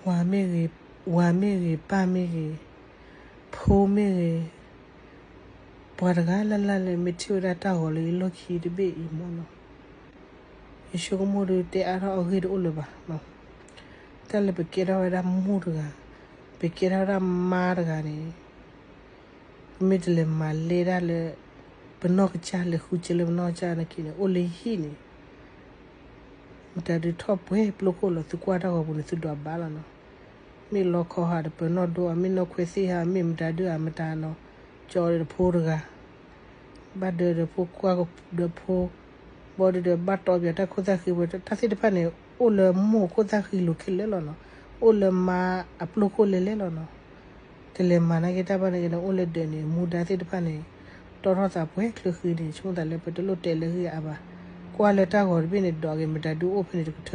ဝၤမ့ၢ်ဂ့ၤ, ဝၤမ့ၢ်ဂ့ၤ, ပၢ်မ့ၢ်ဂ့ၤ, ဖိမ့ၢ်ဂ့ၤ, ပှၤတဂၤလၢ်လၢ်လၢမ့ၢ်ထံၣ်ဝဲဒၣ်တၢ်ဂီၤလၢယလီၢ်ခံတဘ့ၣ်အံၤမ့ၢ်နီၤ, ယဆိကမိၣ်ဒုးတဲအါထီၣ်အဂ့ၢ်တအိၣ်လၢၤဘၣ်. တၢ်လၢပကဲထီၣ်ဝဲဒၣ်မိၢ်တဂၤ, ပကဲထီၣ်ဝဲဒၣ်မါတဂၤန့ၣ် ပမ့ၢ်တလဲၤမၤလဲၢ်ဒၣ်လၢ ပနီၢ်ကစၢ် လဲၤဃုစၢၤလၢပနီၢ်ကစၢ်နာ်က့န့ၣ် အိၣ်လၢဟံၣ်န့ၣ် မတၤဒုးထီၣ်ပှဲၤပျိခိၣ်လီၤ. သုကွၢ်တၢ်ဂီၤပူၤန့ၣ် သုဒွးဘၣ်လီၤနီၤ. မ့ၢ်လီခီဟးတပၢၤနီၣ်ဒိၣ်ဧါ, မ့ၢ်နီၢ်ခွဲသ့ၣ်ဧါ, မ့ၢ်မတၤဒုးဧါ, မတၤနီၤ, ကၠီဒီးတဖိတဂၤ ဘၣ်ဒၢဒီးဖိ ကွၢ်ဒီးဖိ, ဘီဒုဒီးဘၣ်တီပၠးတၢ်ခိၣ်သၣ်ဃံ, တၢ်သ့ၣ်တဖၣ်န့ၣ် အိၣ်လၢမိၢ်ခိၣ်သၣ်ဃံလိၤခဲလၢာ်လီၤနီၤ. အိၣ်လၢမါအပျိခိၣ်လဲၤလဲၤလီၤနီၤ. တလဲၤမၤနာ်က့တၢ်ဘၣ်နာ်က့န့ၣ် အိၣ်လၢဒၢးန့ၣ် မူဒါသ့ၣ်တဖၣ်န့ၣ် တီထီၣ်သးပှဲၤချၢဃံန့ၣ် ဆိကမိၣ်သးလၢပတလိၣ်တဲလၢအဂ့ၢ်အါဘၣ်. ကွၢ်လၢတၢ်ဂီၤတဘ့ၣ်န့ၣ် ဒိးက့ၤမတၤဒုးအိၣ်ဖဲန့ၣ်တကထၢ